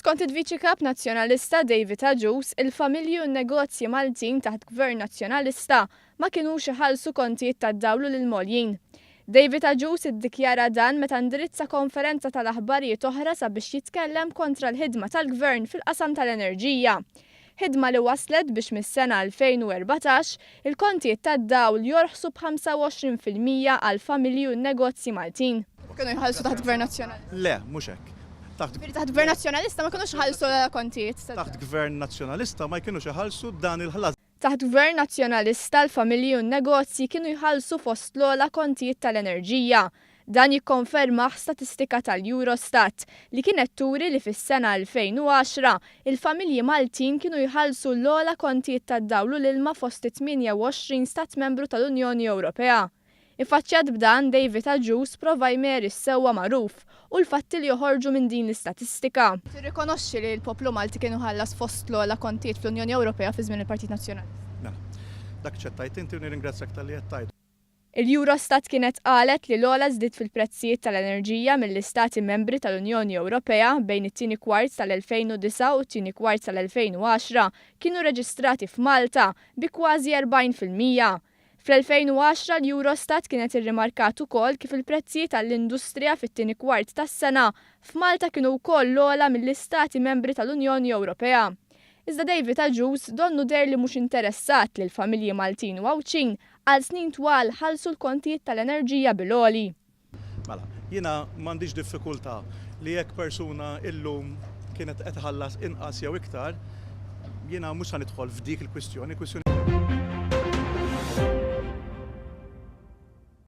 Skont il-Viċi Kap Nazzjonalista David Agius, il-familji u n-negozji Maltin taħt Gvern Nazzjonalista ma kinux iħallsu kontijiet tad-dawl u l-ilma għoljin. David Agius iddikjara dan meta indirizza konferenza tal-aħbarijiet oħra sabiex jitkellem kontra l-ħidma tal-Gvern fil-qasam tal-enerġija. Ħidma li wasslet biex mis-sena 2014, il-kontijiet tad-dawl jorħsu b'25% għall-familji u n-negozji Maltin. Kienu jħallsu taħt Gvern Nazzjonalista? Le, mhux hekk. Taħt. Jiġifieri taħt Gvern Nazzjonalista ma kinux iħallsu kontijiet tad-dawl? Taħt Gvern Nazzjonalista ma jkinux iħallsu dan il-ħlas. Taħt Gvern Nazzjonalista l-familji u n-negozji kienu jħallsu fost l-ogħla kontijiet tal-enerġija. Dan jikkonfermah statistika tal-Eurostat li kienet turi li fis-sena 2010 il-familji Maltin kienu jħallsu l-ogħla kontijiet tad-dawl u l-ilma fost it-28 stat membru tal-Unjoni Ewropea. Iffaċċjat b'dan, David Agius prova jmeri s-sewwa magħruf u l-fatti li joħorġu minn din l-istatistika. Tirrikonoxxi li l-poplu Malti kien iħallas fost l-ogħla kontijiet fl-Unjoni Ewropea fi żmien il-Partit Nazzjonalista? Mela. Dak ċettajt inti u nirringrazzjak talli qed tgħidu. Il-Eurostat kienet qalet li l-ogħla żdied fil-prezzijiet tal-enerġija mill-istati membri tal-Unjoni Ewropea bejn it-tieni kwart tal-2009 u t-tieni kwart tal-2010 kienu reġistrati f'Malta bi kważi 40%. Fl-2010 l-Eurostat kienet irrimarkat ukoll kif il-prezzijiet għall-industrija fit-tieni kwart tas-sena f'Malta kienu wkoll l-ogħla mill-istati membri tal-Unjoni Ewropea. Iżda David Agius donnu deher li mhux interessat li l-familji Maltin u Għawdxin għal snin twal ħallsu l-kontijiet tal-enerġija bil-għoli. Mela, jiena m'għandix diffikultà li jekk persuna illum kienet qed iħallas inqas jew iktar, jiena mhux sa nidħol f'dik il-kwistjoni, kwistjoni.